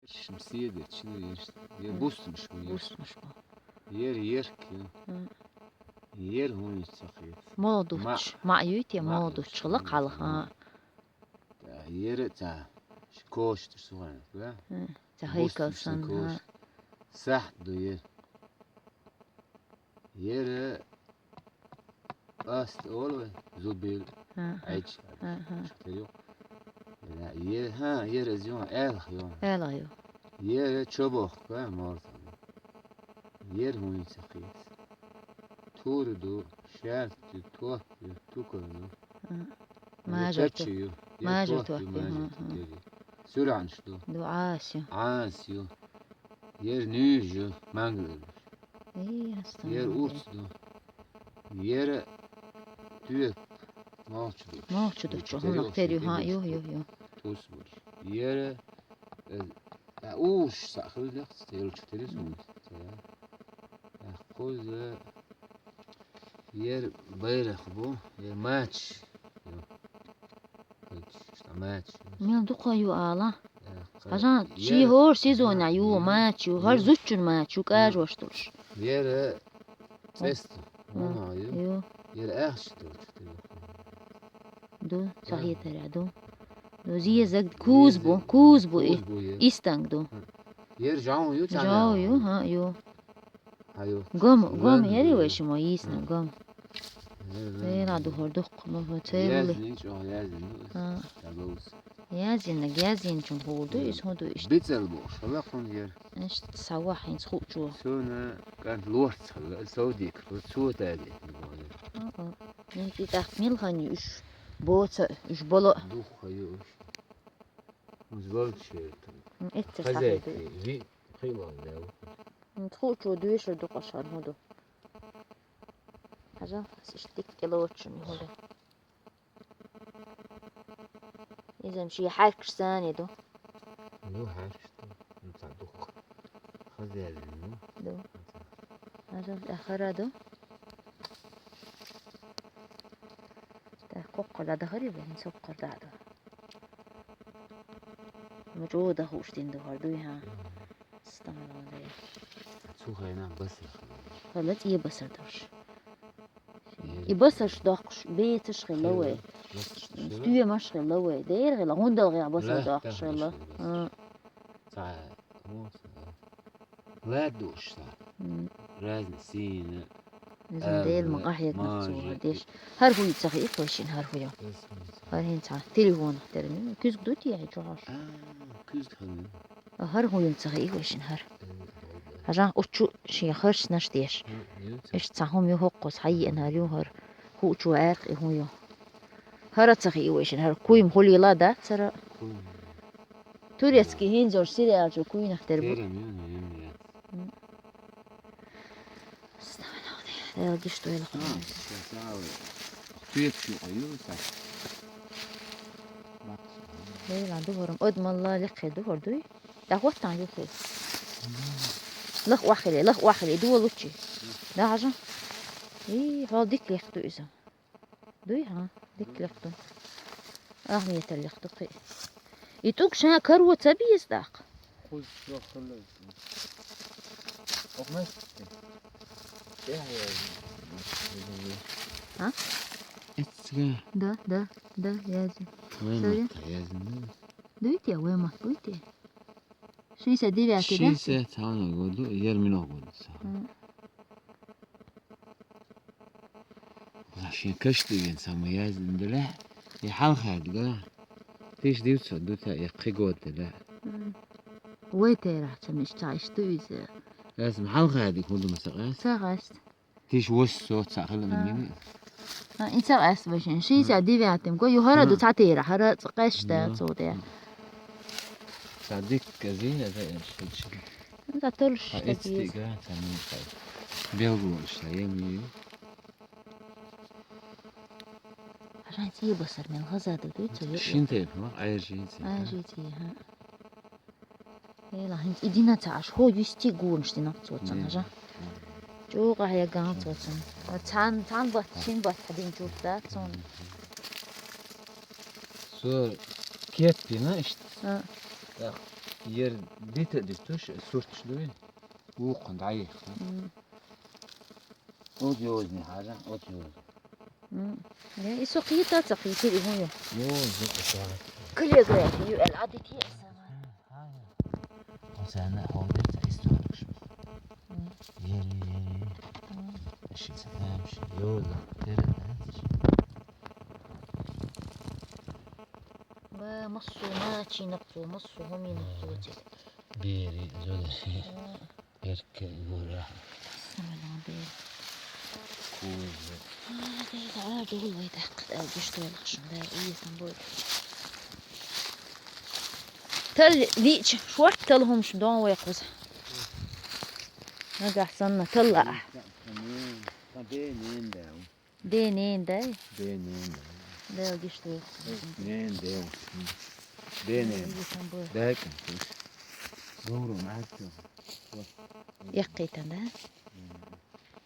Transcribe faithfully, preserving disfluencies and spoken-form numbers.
Шим сиеде, чина еш. Ер бустмаш бу, ер. Бустмаш бу. Ер ерк, ер. М. Ер хӀунч ца хет. Молодуч. Ма. Ма юй те, маъ молодуч юй, хила хала, ха. Та ер ца. Шкош ту суган, га? М. Ца бустмаш хейкал сан, ха. Сахт ду ер. Ер Аст олу зубил. Ха, ха. Айч. Ха, ха. Шутер ю. Е, ха, ер аз ю, эл ю. Эл ю. Ер чобох ка морта. Ер хунца хис. Тур ду, шарт ду, тот ду, тукор ду. Ха. Мажа ту. Мажа тот ду, ха, мажа ха. Ту. Суранш ду. Ду ас ю. Ас ю. Ер нюжу, мангал. Эй, астан. Ер уц ду. Ер тюк. Молчу ду. Молчу ду, чу, хунах терю, ха, ю, ю, ю. Тус буш. Ер, э, а, уш сахыл дах, тел чу терю сун. Та. А, куз, э, ер байрах бу, ер мач. Ю. Мач. Мел дукха ю ала. Хажан, чи хор сезона ю, мач ю, хар зучун мач ю, кажваш турш. Ер цест. Ага, ю. Ю. Ер ахш турш. Ду, сахи таря ду. Ду зиезаг куз бу, куз бу и. Куз бу, е. Истанг ду. Ер жау ю, жау ю, ха, ю. Гом, гом, яри вешимо, йисна, гом. Вела духор духк, мо, цели. Язни, чо, язни. Ха. Язин, язин чун хулду, ис худу иш. Бицел бу, шала хун ер. Иш сава хин схучу. Сона кан лорц хала, саудик, цу тади. Ага. Мен питах мил хани уш боца, уш боло. Дух хаю уш. Узвал черту. Эццер хозяйки, сахиду. Ви хилон дел. Тхучу дуйшур дукъашар худу. Хажан хас иштик килочун худу. Изем ши харкш сани ду. Ну, харкш ду. Ну, та дух. Хозяйки, ну. Ду. Хажан ахара ду. Та коккола дахари бен соккор даду. Мучу да хуштин духар дуй, ха. Стамалон де. Цухайна басар. Халат ие басар дош. И басар шдохш, беташ хилаве. Стуе маш хилаве. Дер хила, гундал гя басар дохш хила. Ха. Ца, вот. Ладушта. М. Разный сина. Изм дел ма гахья гнацу деш. Хар хуй цахи и хойшин хар хуя. Хар хин ца. Телефон термин. Кюзг дути я чугаш. А, кюзг ханин. Хар хуй цахи и хойшин хар. Хажан учу ши харш наш деш. Иш цахум ю хоккос хайен хар ю хар. Хучу арк и хую. Хара цахи и хойшин хар. Куйм хулила да цара. Турецкий хинзор сериал чу куйнах тербу. Терем, я, я, я. М. Ставлю. Элги что я лоху. А, сейчас, а, вот. Турецкий аю, так. Бак. Эй, ладу хорум. Од малла лекхе ду хор дуй. Да вот там юхе. Лах вахиле, лах вахиле, ду лучи. Да хажа. И хол дик лех ду иза. Дуй, ха, дик лех ду. Ах, метр лех ду хи. И тук ша каруа цабиес дак. Хуй, ё, хылы. Охмас. Я, я. А? Эцга. Да, да, да, язи. Вема, язи, да. Дуйте, вема, дуйте. Шестьдесят девятый, да? Шестьдесят, ха, году, ермино году. М. Лашин кашты вен самый яздым деле. И халхад га. Тысяча девятьсот дута и кигод деле. М. Вой тера, чам ишта ишту изе. Эсм халхад и худу масакас. Сагас. Тысяча восемьсот сахал мини. А, ин сагас башин. Шестьдесят девятым го, ю хара ду цатера, хара цакашта цоде. Садик кази, это шучу. Ну, да, то лишь. А, эцтига, там, ну, так. Белгу, что я имею. Хажан тие басар мел хазады, дуй, цо, ё, ё. Шинтел, ма, айр жинтел, а? Айр жинтел, ха. Эла, хин, идина ца, аш хо юсти гуунш динак цоцан, хажан. Чуга хая ган цоцан. А цан, цан бат, шин бат, хадин чурта, цон. Со кеппина ишт. А. Так. Ер дитӀа дистуш сурташ дуй? Вукхун дӀайихха. М. Оцу йозане хьажа, оцу йоза. М. Э, и со кхета, ца кхета, и хӀун ю? Йоза, оцу йоза. Каллеграфи ю, аьлла, а дитий аса? Оцана хьо дерца историкаш. М. Ери, ери. М. Ши ца аьлла, ши йоза. Тера, а? Ба, массо, ма, чинап цо, массо, хӀуманаш цо цӀе. Бери, зудари. М. Эрка гура. Ой, ладно, бери. Куза. А, дера, а, догӀу вай даккха, а, гуш дойлахь шун, да, ийсан бой. Тал вича, шорт тал хӀумаш дон вай кхуза. Нагахь санна талла. Сан бен, сан бен, нен да. Ден, нен, дай? Ден, нен, дай. Дел гиш дой. Нен, ден. Ден, нен. Ой, сан бой. Дай кин. Добро, марту. Яккхийтан, да?